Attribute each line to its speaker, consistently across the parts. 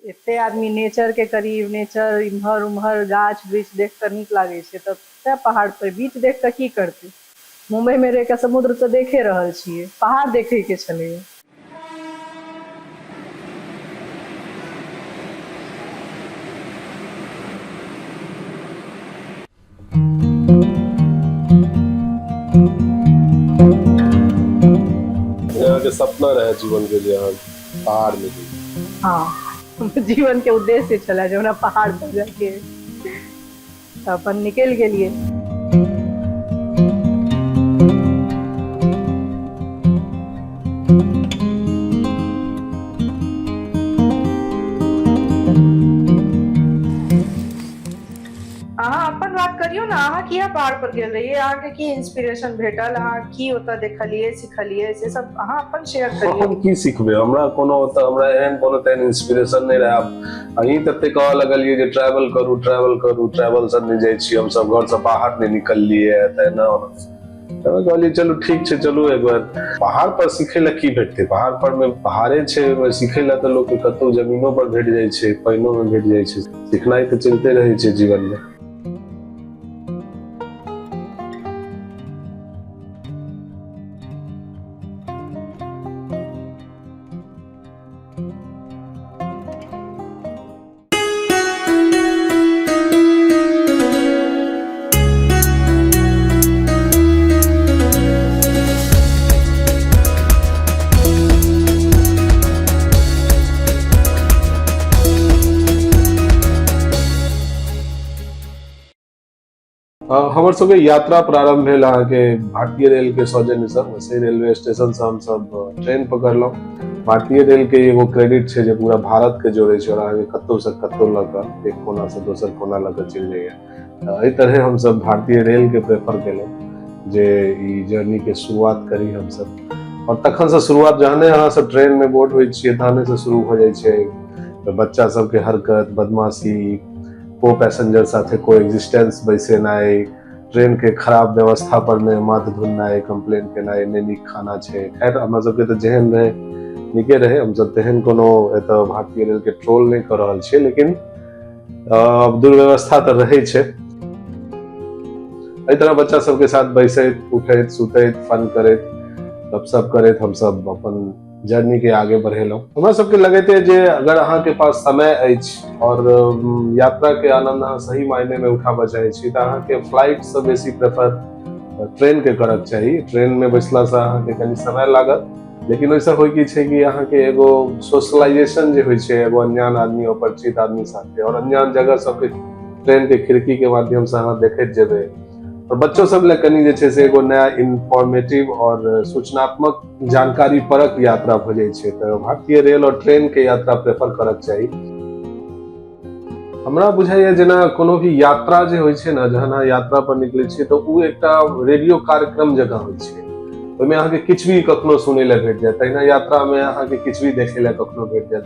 Speaker 1: एते आदमी नेचर के करीब, नेचर इम्हर उम्हर गाछ वृक्ष देख कऽ नीक लागै छै, तऽ तें पहाड़ पर। बीच देख कऽ की करतै? मुम्बई मे रहि कऽ समुद्र तऽ देखे रहल छियै, पहाड़ देखै के छलैया।
Speaker 2: अहाँके सपना रहै जीवन के जे अहाँ पहाड़ में जी?
Speaker 1: हाँ, जीवन के उद्देश्य छलै जे हमरा पहाड़ पर जाके, तऽ अपन निकलि गेलियै। अहाँ अपन बात करियौ ने, अहाँ किया पहाड़ पर गेल रहियै? अहाँके की इंस्पिरेशन भेटल? अहाँ की ओतऽ देखलियै, सिखलियै, से सब अहाँ अपन शेयर करियौ।
Speaker 2: हम की सिखबै? हमरा कोनो ओतऽ हमरा एहन कोनो तेहन इंस्पिरेशन नहि रहै। आब अहीं तते कहऽ लगलियै जे ट्रैवल करू, ट्रैवल करू, ट्रैवल से नहि जाइ छी, हमसब घर से बाहर नहि निकललियै तऽ एना ओना। तऽ कहलियै चलू ठीक छै, चलू एक बेर पहाड़ पर। सिखै लए की भेटतै पहाड़ पर मे? पहाड़े छै, ओहिमे सिखै लए तऽ लोकके कतहु जमीनो पर भेट जाइ छै, पानिओ मे भेट जाइ छै। सिखनाइ तऽ चलिते रहै छै जीवन मे। हमर सबके यात्रा प्रारंभ भेल अहाँके भारतीय रेल के सौजन्य से। वैसे रेलवे स्टेशन से हमसब ट्रेन पकड़लहुँ। भारतीय रेल के एगो क्रेडिट छै जे पूरा भारत के जोड़े छै और अहाँके कतहु से कतहु लऽ कऽ, एक कोना से दोसर कोना लऽ कऽ चलि जाइए। तऽ एहि तरहे हमसब भारतीय रेल के प्रेफर केलहुँ जे ई जर्नी के शुरुआत करी हमसब। और तखन से शुरुआत, जहने अहाँ सब ट्रेन में बोर्ड होइ छियै तहने से शुरू भऽ जाइ छै तऽ बच्चा सबके हरकत, बदमाशी, को पैसेंजर साथे को एग्जिस्टेंस बैसेनाइ, ट्रेन के खराब व्यवस्था पर मे माथ धुननाइ, कंप्लेन केनाइ, नहि नीक खाना छै। खैर, हमरा सबके तऽ जेहन रहै नीके रहै। हमसब तेहन कोनो एतऽ भारतीय रेल के ट्रोल नहि कऽ रहल छियै, लेकिन दुर्व्यवस्था तऽ रहै छै। एहि तरह बच्चा सबके साथ बैसैत, उठैत, सुतैत, फन करैत, गपशप करैत हमसब अपन जर्नी के आगे बढ़ेलहुँ। हमरा सबके लगैत जे अगर अहाँके पास समय अछि और यात्रा के आनंद अहाँ सही मायने में उठाबऽ चाहै छी तऽ अहाँके फ्लाइट से बेसी प्रेफर ट्रेन के करक चाही। ट्रेन में बैसला से अहाँके कनि समय लागत, लेकिन ओहिसँ होइ की छै कि अहाँके एगो सोशलाइजेशन जे होइ छै, एगो अनजान आदमी, अपरिचित आदमी साथे और अनजान जगह सबके ट्रेन के खिड़की के माध्यम से अहाँ देखैत जेबै और बच्चो सब लए कनि जे छै से एगो नया इन्फॉर्मेटिव और सूचनात्मक जानकारी परक यात्रा भऽ जाइ छै। तऽ भारतीय रेल और ट्रेन के यात्रा प्रेफर करक चाही। हमरा बुझाइए जेना कोनो भी यात्रा जे होइ छै ने, जहन अहाँ यात्रा पर निकलै छियै तऽ ओ एकटा रेडियो कार्यक्रम जकाँ होइ छै। ओहिमे अहाँके किछु भी कखनो सुनै लए भेट जायत। तहिना यात्रामे अहाँके किछु भी देखै लए कखनो भेट जायत।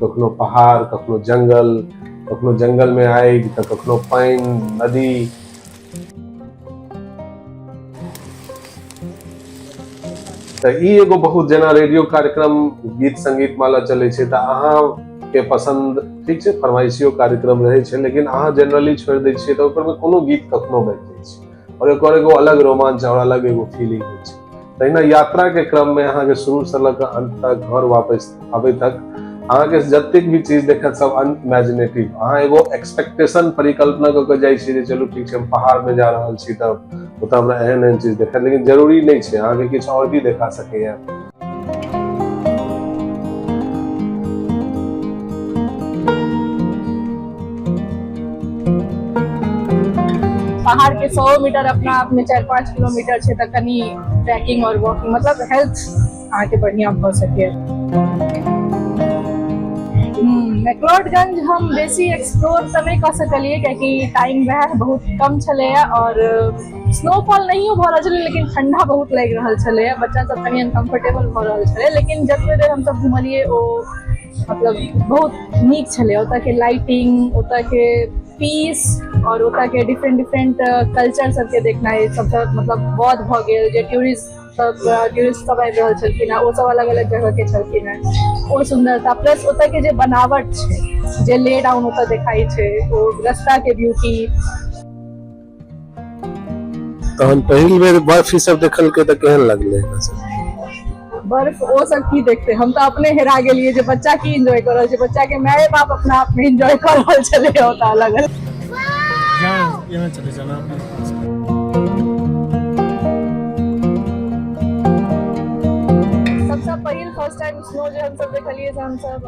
Speaker 2: कखनो पहाड़, कखनो जंगल, कखनो जंगल में आगि तऽ कखनो पानि, नदी। तऽ ई एगो बहुत जेना रेडियो कार्यक्रम गीत संगीत माला चलै छै तऽ अहाँ के पसंद ठीक छै, फरमाइशियो कार्यक्रम रहै छै, लेकिन अहाँ जनरली छोड़ि दै छियै तऽ ओकर में कोनो गीत कखनो बाजि जाइ छै और एकर एगो अलग रोमांच और अलग एगो फीलिंग होइ छै। तहिना यात्रा के क्रम में अहाँके शुरू से लऽ कऽ अंत तक, घर वापस आबै तक अहाँके जतेक भी चीज देखत सब अनइमेजिनेटिव। अहाँ एगो एक्सपेक्टेशन, परिकल्पना कऽ के जाइ छी जे चलू ठीक छै, हम पहाड़ में जा रहल छी तऽ ओतऽ हमरा एहन एहन चीज देखत, लेकिन जरूरी नहि छै, अहाँके किछु आओर भी देखा सकैया।
Speaker 1: पहाड़ के 100 मीटर अपना आप में 4-5 किलोमीटर छै, तऽ कनि ट्रैकिंग और वॉकिंग, मतलब हेल्थ अहाँके बढ़िया भऽ सके। मैक्लोडगंज हम बेसी एक्सप्लोर तऽ नहि कऽ सकलियै, कियाकि टाइम वएह बहुत कम छलैया और स्नोफॉल नहियो भऽ रहल छलै, लेकिन ठंडा बहुत लागि रहल छलैया। बच्चा सब कनि अनकम्फर्टेबल भऽ रहल छलै, लेकिन जतबे देर हमसब घुमलियै ओ मतलब बहुत नीक छलै। ओतऽ के लाइटिंग, ओतऽ के पीस और ओतऽ के डिफरेंट डिफरेंट कल्चर सबके देखनाइ, सबसँ मतलब बौद्ध भऽ गेल जे टूरिस्ट टूरिस्ट सब आबि रहल छलखिन हेँ, ओ सब अलग अलग जगह के छलखिन हेँ। ओ सुन्दरता प्लस ओतऽ के जे बनावट छै, जे ले डाउन ओतऽ देखाइ छै, ओ रास्ता के ब्यूटी।
Speaker 2: तहन पहिल बेर बर्फ ई सब देखलकै तऽ केहन लगलै एकरा सब?
Speaker 1: बर्फ ओ सब की देखते, हम तऽ अपने हेरा गेलियै जे बच्चा की एंजॉय कर रहल छै। बच्चा के माय बाप अपना आप में एंजॉय कर रहल छलै ओतऽ अलग अलग।
Speaker 3: यहाँ यहाँ चले जाना आपने।
Speaker 1: सबसँ पहिल फर्स्ट टाइम स्नो जे हमसब देखलियै से हमसब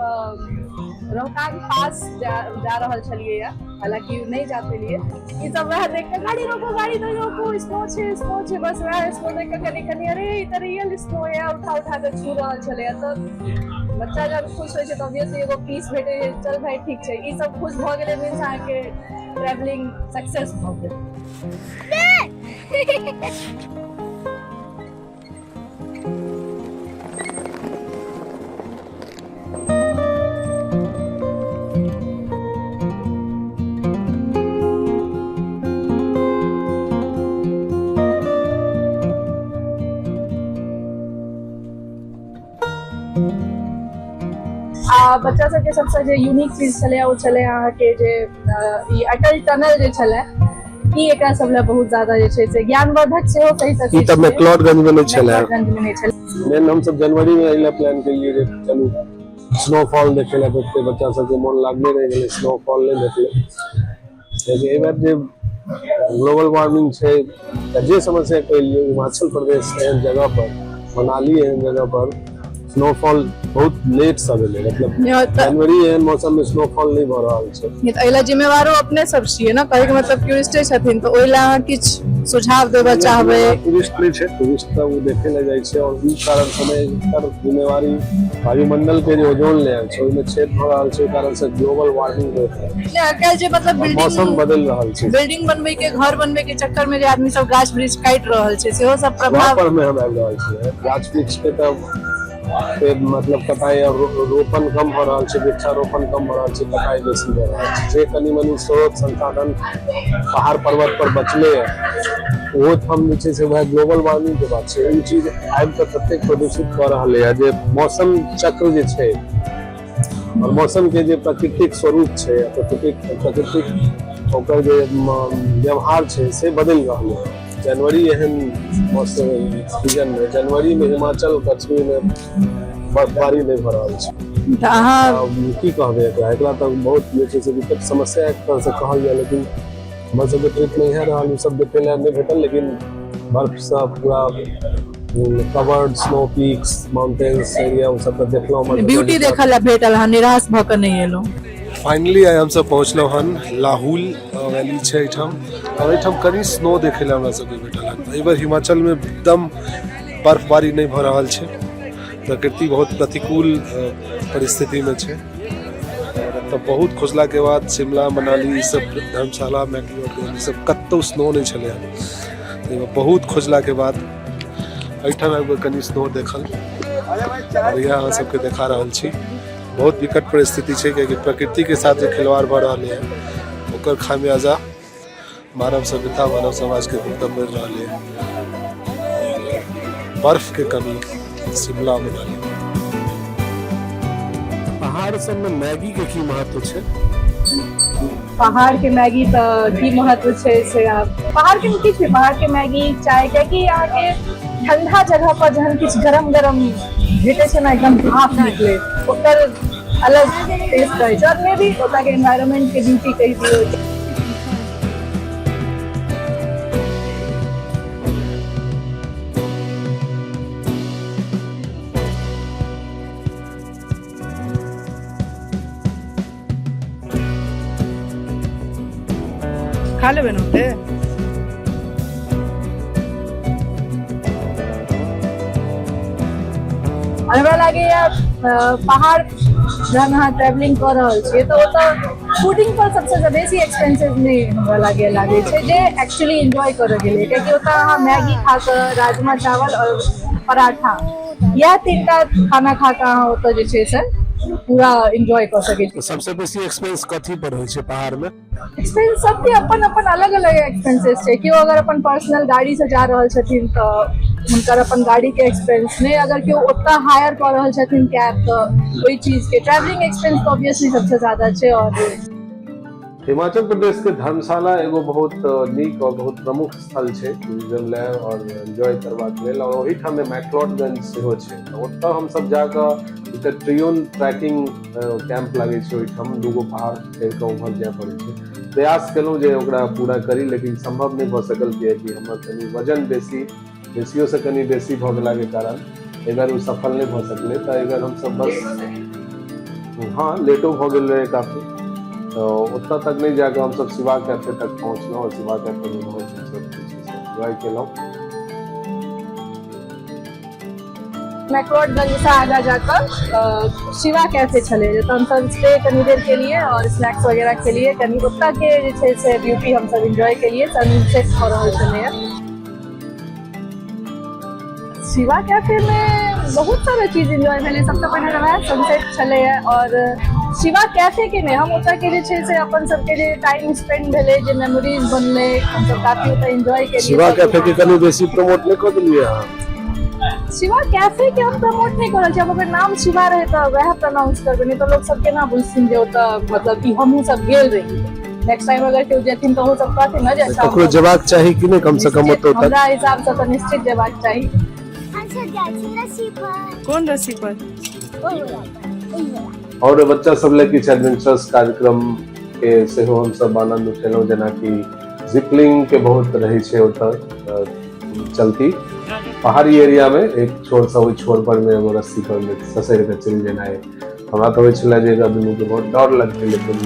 Speaker 1: रोहतांग पास जा रहल छलियै, हालांकि नहि जा पेलियै। ई सब वएह देख कऽ गाड़ी रोको, गाड़ी तो रोको, स्नो छै, स्नो छै। बस वएह स्नो देख कऽ कनि कनि, अरे ई तऽ रियल स्नो है, उठा उठा कऽ छू रहल छलैया। तऽ बच्चा जब खुश होइ छै तऽ ऑब्वियसली एगो पीस भेटै छै, चल भाई ठीक छै। ई सब खुश भऽ गेलै मीन्स अहाँके ट्रेवलिंग सक्सेस भऽ गेल। आ बच्चा सबके सबसँ जे यूनिक चीज छलै ओ छलै अहाँके जे ई अटल टनल जे छलै, ई एकरा सब लए बहुत ज्यादा जे छै से ज्ञानवर्धक सेहो कहि सकै।
Speaker 2: ई तऽ मैक्लोडगंज में नहि छलै।
Speaker 1: मैक्लोडगंज में नहि छलै।
Speaker 2: मेन हमसब जनवरी में एहि प्लान केलियै जे चलू स्नोफॉल देखे लए भेटतै। बच्चा सबके मोन लागले रहि गेलै, स्नोफॉल नहि भेटलै, कियाकि एहि बेर जे ग्लोबल वार्मिंग छै या जे समस्या कहि लियौ, हिमाचल प्रदेश एहन जगह पर, मनाली एहन जगह पर स्नोफॉल बहुत लेट से भेलै, मतलब जनवरी एहन मौसम में स्नोफॉल नहि भऽ रहल छै।
Speaker 1: तऽ एहि लए जिम्मेवारो अपने सब छियै ने? कहैके मतलब टूरिस्टे छथिन, तऽ ओहि लए अहाँ किछु सुझाव देबऽ चाहबै?
Speaker 2: टूरिस्ट नहि छै, टूरिस्ट तऽ ओ देखे लए जाइ छै और ई कारण से नहि, एकर जिम्मेवारी वायुमंडल के जे ओजोन लेयर छै ओहिमे छेद भऽ रहल छै, ओहि कारण से ग्लोबल वार्मिंग होइत है।
Speaker 1: नहि, आइ काल्हि जे मतलब
Speaker 2: और मौसम
Speaker 1: बिल्डिंग
Speaker 2: बदलि रहल छै।
Speaker 1: बिल्डिंग बनबै के, घर बनबै के चक्कर में जे आदमी सब गाछ वृक्ष काटि रहल छै, सेहो सब
Speaker 2: वहाँ
Speaker 1: प्रभाव
Speaker 2: पर में हम आबि रहल छियै। गाछ वृक्ष के तऽ के मतलब कटाई और रोपण कम भऽ रहल छै, वृक्षारोपण कम भऽ रहल छै, कटाई बेसी भऽ रहल छै। जे कनि मनि स्रोत संसाधन पहाड़ पर्वत पर बचले है, ओहो ठाम जे छै से वएह ग्लोबल वार्मिंग के बात छै। ई चीज आबि कऽ ततेक प्रदूषित कऽ रहल है जे मौसम चक्र जे छै और मौसम के जे प्राकृतिक स्वरूप छै, प्राकृतिक ओकर जे व्यवहार छै से बदलि रहल है। जनवरी एहन मौसम सीजन में, जनवरी में हिमाचल कश्मीर में बर्फबारी नहि भऽ रहल छै।
Speaker 1: तऽ अहाँ
Speaker 2: की कहबै एकरा? एकरा तऽ बहुत जे छै से विकट समस्या एक तरहसँ कहल जाय, लेकिन हमर सबके ट्रिप में इएह रहल, ओ सब देखै लए नहि भेटल, लेकिन बर्फसँ पूरा covered snow peaks, mountains area, ओ सब तऽ देखलहुँ हमर सबके।
Speaker 1: ब्यूटी देखऽ लए भेटल, अहाँ निराश भऽ कऽ नहि एलहुँ।
Speaker 2: फाइनली आइ हमसब पहुँचलहुँ हन लाहुल वैली छै एहिठाम और एहिठाम कनि स्नो देखै लए हमरा सबके भेटल हन। एहि बेर हिमाचलमे एकदम बर्फबारी नहि भऽ रहल छै, प्रकृति बहुत प्रतिकूल परिस्थितिमे छै। और एतऽ बहुत खोजलाके बाद शिमला, मनाली, ई सब, धर्मशाला, मैक्लोडगंज, ई सब कतहु स्नो नहि छलै हन। ताहिमे बहुत खोजलाके बाद एहिठाम आबि कऽ कनि स्नो देखल और इएह अहाँ सबके देखा रहल छी। बहुत विकट परिस्थिति छै, कियाकि प्रकृति के साथ जे खिलवाड़ भऽ रहल है ओकर खामियाजा मानव सभ्यता, मानव समाज के भुगतऽ पड़ि रहल है। बर्फ के कमी शिमला, मनाली। पहाड़ सब में मैगी के की महत्व छै?
Speaker 1: पहाड़ के मैगी तऽ की महत्व छै से आब पहाड़ के किछु भी, पहाड़ के मैगी, चाय, कियाकि अहाँके ठंडा जगह पर जहन किछु गरम गरम भेटै छै ने, एकदम भाप निकले, ओकर अलग टेस्ट रहै छै और मे बी ओतऽ के एनवायरमेंट के ब्यूटी कहि दियौ। खा लेबै ने ओते। और हमरा लागैया पहाड़ जहन अहाँ ट्रेवलिंग कऽ रहल छियै तऽ ओतऽ फूडिंग पर सबसँ बेसी एक्सपेंसेस नहि हमरा लागैया लागै छै जे एक्चुअली एन्जॉय करऽ गेलियै, कियाकि ओतऽ अहाँ मैगी खा कऽ, राजमा चावल और पराठा, इएह तीनटा खाना खा कऽ अहाँ ओतऽ जे छै से पूरा एन्जॉय कऽ सकै छी।
Speaker 2: सबसे बेसी एक्सपेंस कथी पर होइ छै पहाड़ में?
Speaker 1: एक्सपेंस सबके अपन अपन अलग अलग एक्सपेंसेस छै। केओ अगर अपन पर्सनल गाड़ी से जा रहल छथिन तऽ हुनकर अपन गाड़ीके एक्सपेंस नहि, अगर केओ ओतऽ हायर कऽ रहल छथिन कैब तऽ ओहि चीजके ट्रैवलिंग एक्सपेंस तऽ ऑब्वियसली सबसँ ज्यादा छै। आओर
Speaker 2: हिमाचल प्रदेश के धर्मशाला एगो बहुत नीक और बहुत प्रमुख स्थल छै टूरिज्म लए और एन्जॉय करबाक लेल, और ओहिठाम में मैक्लोडगंज सेहो छै। तऽ ओतऽ हमसब जाकऽ एकटा ट्रियोन ट्रैकिंग कैंप लागै छै, ओहिठाम दूगो पहाड़ चढ़ि कऽ उम्हर जाय पड़ै छै। प्रयास केलहुँ जे ओकरा पूरा करी, लेकिन सम्भव नहि भऽ सकल, कियाकि हमर कनि वजन बेसी बेसियोसँ कनि बेसी भऽ गेलाके कारण एहि बेर ओ सफल नहि भऽ सकलै। तऽ एहि बेर हमसब बस, हँ, लेटो भऽ गेल रहै काफी, तऽ ओतऽ तक नहि जाकऽ हमसब शिवा कैफे तक पहुँचलहुँ और शिवा कैफेमे बहुत हमसब जे छै से एन्जॉय केलहुँ।
Speaker 1: मैक्लोडगंज से आगा जाकऽ शिवा कैफे छलै, जतऽ हमसब स्टे कनी देर केलियै और स्नैक्स वगैरह खेलियै। कनि ओतऽ के जे छै से ब्यूटी हमसब एन्जॉय केलियै। सनसेट भऽ रहल छलैया। शिवा कैफे में बहुत सारा चीज एन्जॉय भेलै। सबसँ पहिने तऽ वएह सनसेट छलैया, और शिवा कैफे के नहि, हम ओतऽ के जे छै से अपन सबके जे टाइम स्पेंड भेलै, जे मेमोरीज बनलै, हमसब काफी ओतऽ एन्जॉय केलियै।
Speaker 2: शिवा कैफे के कनि बेसी प्रमोट नहि कऽ देलियै अहाँ?
Speaker 1: शिवा कैफे के हम प्रमोट नहि कर रहल छी। आब ओकर नाम शिवा रहै तऽ वएह प्रोनाउंस करबै, नहि तऽ लोक सब केना बुझथिन जे ओतऽ मतलब कि हमहूँ सब गेल रही। नेक्स्ट टाइम अगर केओ जेथिन तऽ ओहो सब कहथिन ने जे अच्छा।
Speaker 2: ककरो जेबाक चाही कि नहि कम से कम ओतऽ तक?
Speaker 1: हमरा हिसाब से तऽ निश्चित जेबाक चाही।
Speaker 4: हमसब जाइ छी रस्सी पर।
Speaker 5: कोन रस्सी पर?
Speaker 4: ओहि वाला पर, ओहि वाला।
Speaker 2: और बच्चा सब लए किछु एडवेंचरस कार्यक्रम के सेहो हमसब आनंद उठेलहुँ, जेनाकि जिपलिंग के बहुत रहै छै ओतऽ चलती। पहाड़ी एरिया में एक छोर से ओहि छोर पर में एगो रस्सी पर में ससरि कऽ चलि जेनाइ। हमरा तऽ होइ छलै जे एकरा दुनू के बहुत डर लगतै, लेकिन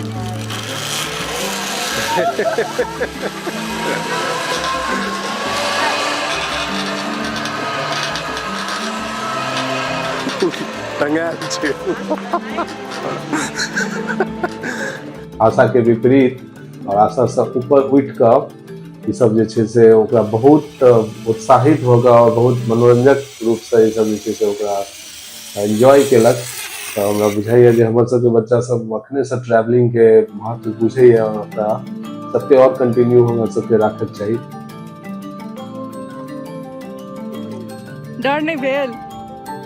Speaker 2: टंगायल छै। आशा के विपरीत और आशा से ऊपर उठि कऽ ई सब जे छै से ओकरा बहुत उत्साहित भऽ कऽ और बहुत मनोरंजक रूपसँ ई सब जे छै से ओकरा एन्जॉय केलक। तऽ हमरा बुझाइए जे हमर सबके बच्चा सब अखनेसँ ट्रैवलिंगके महत्व बुझैए और ओकरा सबके और कंटिन्यू हमरा सबके राखैके चाही।
Speaker 5: डर नहि भेल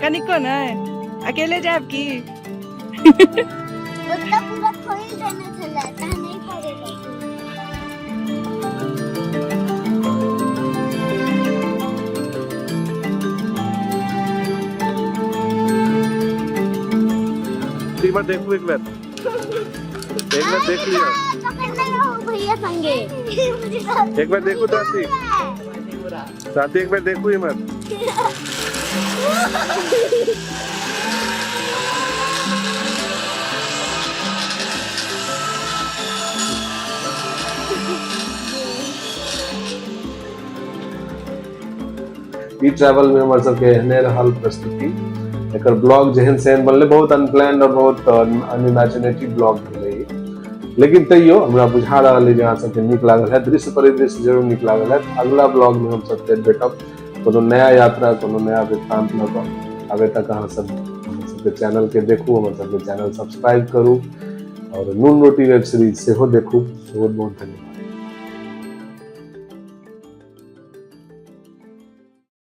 Speaker 5: कनिको नहि? अकेले जायब की?
Speaker 4: ओतऽ पूरा खोलि देने छलै तहन नहि पड़े।
Speaker 6: एक बार देखू, एक बार, एक बार देख लियो।
Speaker 4: पकड़ने रहो भैया संगे।
Speaker 6: एक बार देखू दादी, दादी, एक बार देखू इमर।
Speaker 2: ई ट्रैवल में हमर सबके एहने रहल प्रस्तुति। एकर ब्लॉग जेहन सेहन बनलै, बहुत अनप्लान्ड और बहुत अनइमेजिनेटिव ब्लॉग भेलै ई, लेकिन तैयो हमरा बुझा रहल अइ जे अहाँ सबके नीक लागल है। दृश्य परिदृश्य जरूर नीक लागल है। अगला ब्लॉग में हमसब फेर भेटब कोनो नया यात्रा, कोनो नया वृत्तांत लऽ कऽ। आबे तक अहाँ सब हमर सबके चैनल के देखू, हमर सबके चैनल सब्सक्राइब करू और नून रोटी वेब सीरीज सेहो देखू। बहुत बहुत धन्यवाद।